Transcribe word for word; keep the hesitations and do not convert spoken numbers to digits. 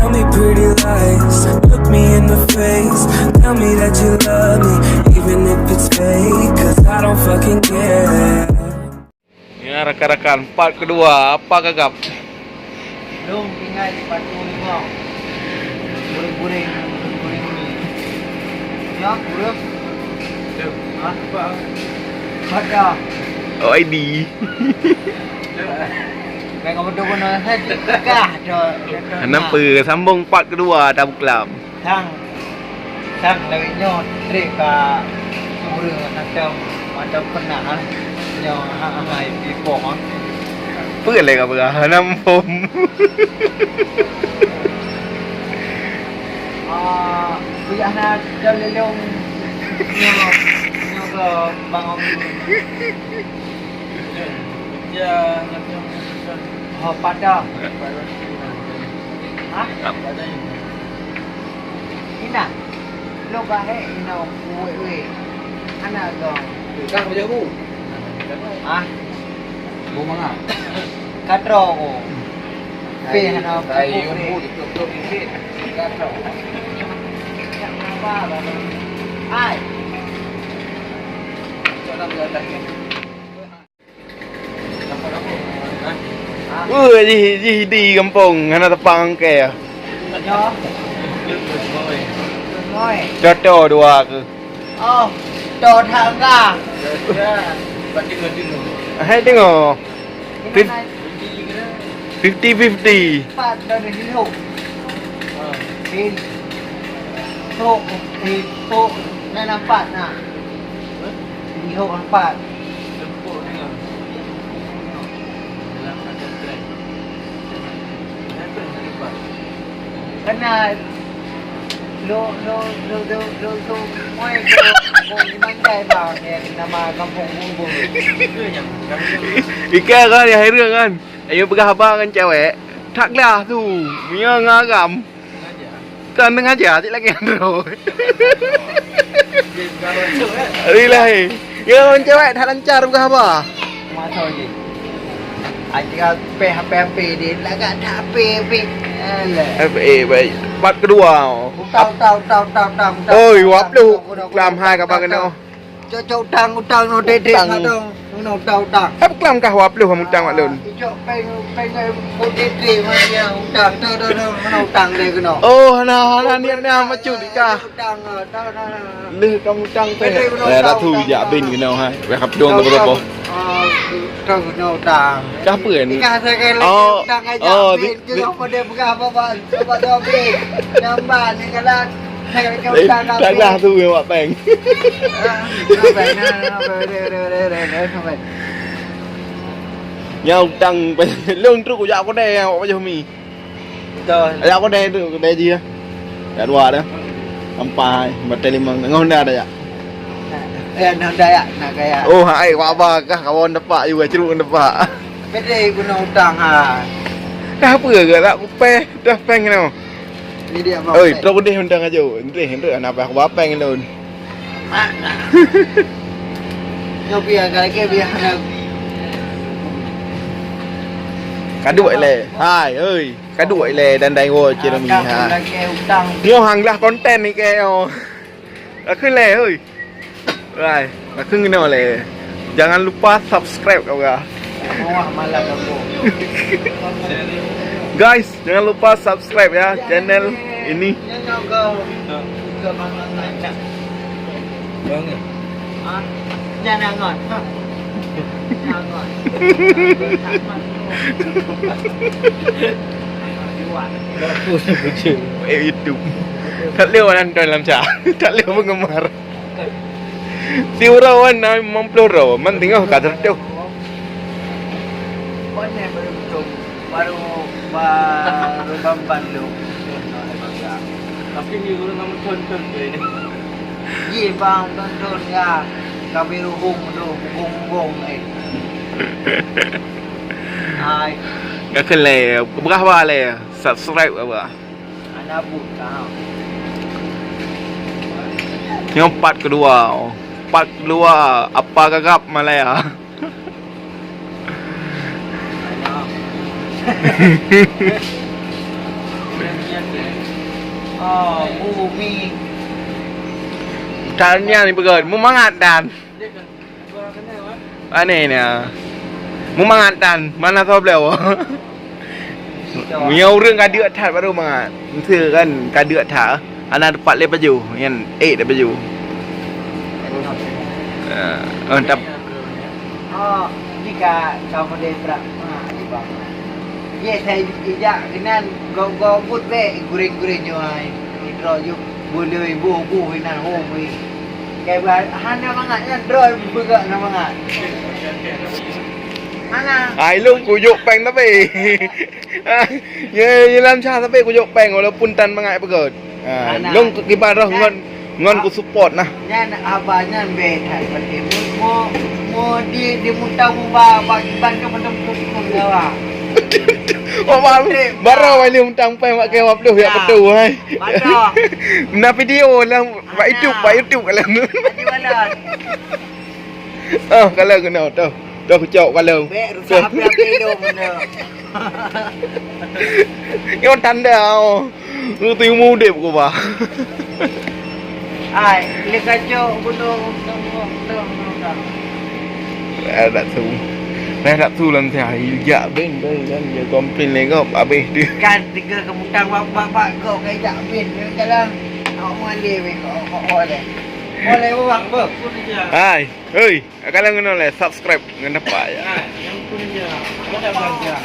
Tell me pretty lies, look me in the face. Tell me that you love me, even if it's fake. Cause I don't fucking care. Ya, rakan-rakan, part kedua, apa gagap? Lôn tinggai di Batu Limau. Goreng-goreng, goreng-goreng mi. Ya, kurus. Ha? Pada. O I D. Baik, kamu tunggu nol, saya kah, do, do, do, Hana apa, sambung part kedua, dah buklam. Sang, sang lawét nyoe trép ka ureueng atau, atau pernah, ah. Nyoe, ha, ha, ha, ipoh, ah. Peue lé ka peugah, hana muphom. Ah, peue hana lôn lôn. Nyoe, nyoe ke Bang Ong. Ya, nyoe. Oh, pada. Ha? Pada. Ina. Lo bahé ina wé-wé. Anak dong. Kang baju aku. Ah. Bau manga. Katro ko. Pe hana. Kayu bu tutup dikit. Katro. Hai. Cok dalam atas ni. Weh, jih, jih di gampông, hana teupang kée. Nyoe. Nyoe. Contoh dua ke. Oh, to tangga. Hai tengok. Fif-, fifty fifty. Empat dari hidup. Bin. Tok, eh, tok, na nampak na. Hidup empat. Kena lo, lo, lo, lo, lo, lo, moi ko, ko Limandai bang, yang nama kampung Bubur. Ikan kan, ya, Hairul kan? Ayo peugah haba ngon cewek, that glah tu, meunyoe ngon agam. Kan sengaja cit lagée nyan droe. Ilaahi. Ya, ngon cewek that lancar peugah haba. Masa je. Aja peh H P H P dia lagak that H P H P. Alah. Eh, eh, baik. Part kedua. Utang, utang, utang, utang, utang, utang. Oi, dua puluh. Utang, utang, utang, utang. Kelam hai kaban kena. Cok, cok utang, utang, no, dek, dek, utang. Utang, utang, utang. Hab klam kah dua puluh utang mak lôn. Cok peng, peng, eh, dek, dek, mana dia utang, tu, tu, tu, mana utang dia kena? Oh, hana, hana niat na macut kah? Utang, ah, tu, tu, tu, tu. Leh kamu utang teh. Dek, dek, kena utang, utang, utang. Dah tu jak bin kena hai. Weh hab dong berapa? Ah, utang, kena utang. Kah apa kan? Ikan saya kan utang aja. Oh, bin, bin. Kena pada pegang apa, Bang? Cuba tu bin. Jamban ni kalau Eh, tak dah tu yang buat peng. Nyang utang lôn trok jak kedai yang awak pajoh mi. Betul. Jak kedai tu, kedai dia. Jak dua dah. Empat, batai lima. Dengan Honda dah jak. Eh, Honda ya, nak kaya. Oh, hai, wak ba kah kawan depak juga ceruk depak. Beda guna utang ha. Kah apa ke tak kupeh dah peng kena. Ni dia abang. Oi, trok deh undang aja. Ndeh, ndeh anak bah bapeng lôn. Mana? Nyoe biar galak biar hana. Kaduk le. Hai, oi. Kaduk le dan dai wo cerami ha. Lagi utang. Nyoe hang lah konten ni ke nyoe. Aku le, oi. Rai, aku ngena le. Jangan lupa subscribe kau ga. Wah, malam aku. Guys, jangan lupa subscribe ya channel ini. Bangun. Jangan. Jangan. Eh, YouTube. Tak lewat nonton lam cah. Tak lewat penggemar. Siuroe wan na limong ploh droe, man teungoh ka seratus. Baru, baru bamban lu. Tapi ni ureueng ngon tonton tu ini. Ji bang tonton ya. Kami ruhung tu, ruhung-ruhung eh. Hai. Ka keu lé, berapa lé? Subscribe apa? Anak buta. Nyoe part kedua. Part kedua, apa gagap Malaya? Oh, bumi. Tan nyan ni peugah, meumangat tan. Aneh ni. Meumangat tan, mana soe bloe. Meunyoe ureueng ka deuk that baru mangat. Meuseu kan ka deuk that, hana teupat lé pajoh, nyan ék that pajoh. Ah, oh, tap- Oh, jika kamu dari Brak, ah, di bawah. Ye, saya ijak keunan go-go but be gureng-gureng nyoe ai. Idro yuk boleh buh-buh inan ho bui. Kai ba hana mangat nyan droe beugak na mangat. Hana. Ai lôn kujok péng tapi. Ye, ye lam cha tapi kujok péng walaupun tan mangat peugöt. Ha, Hana. Lôn kiban roh ngon ngon ku support nah. Nyan haba nyan beda seperti mu mu mu di di mutang mu ba ba kiban ke macam tu pun gawa. Oh, baru baru wali mutang péng wak ke lima puluh ya betul hai. Mana? Na video lah. Bak YouTube, bak YouTube kalau. Haji Balon. Oh, kalau kena tu. Tu kucok kalau. Bek rusak api-api hidup benda. Yo tanda oh. Lu tu ilmu udip ku bah. Ai, le kacok gunung gunung gunung gunung. Eh, tak tu. Nah, tak tu lam saya. Jak ben tu kan dia komplain lengkap habis dia. Kan tiga kemutang bak bak bak kau kai jak ben dalam. Awak malé weh kau kau kau deh. Boleh orang bang. Hai, hei, kalau kena le subscribe ngan dapat ya. Hai, yang punya. Ada bang ya.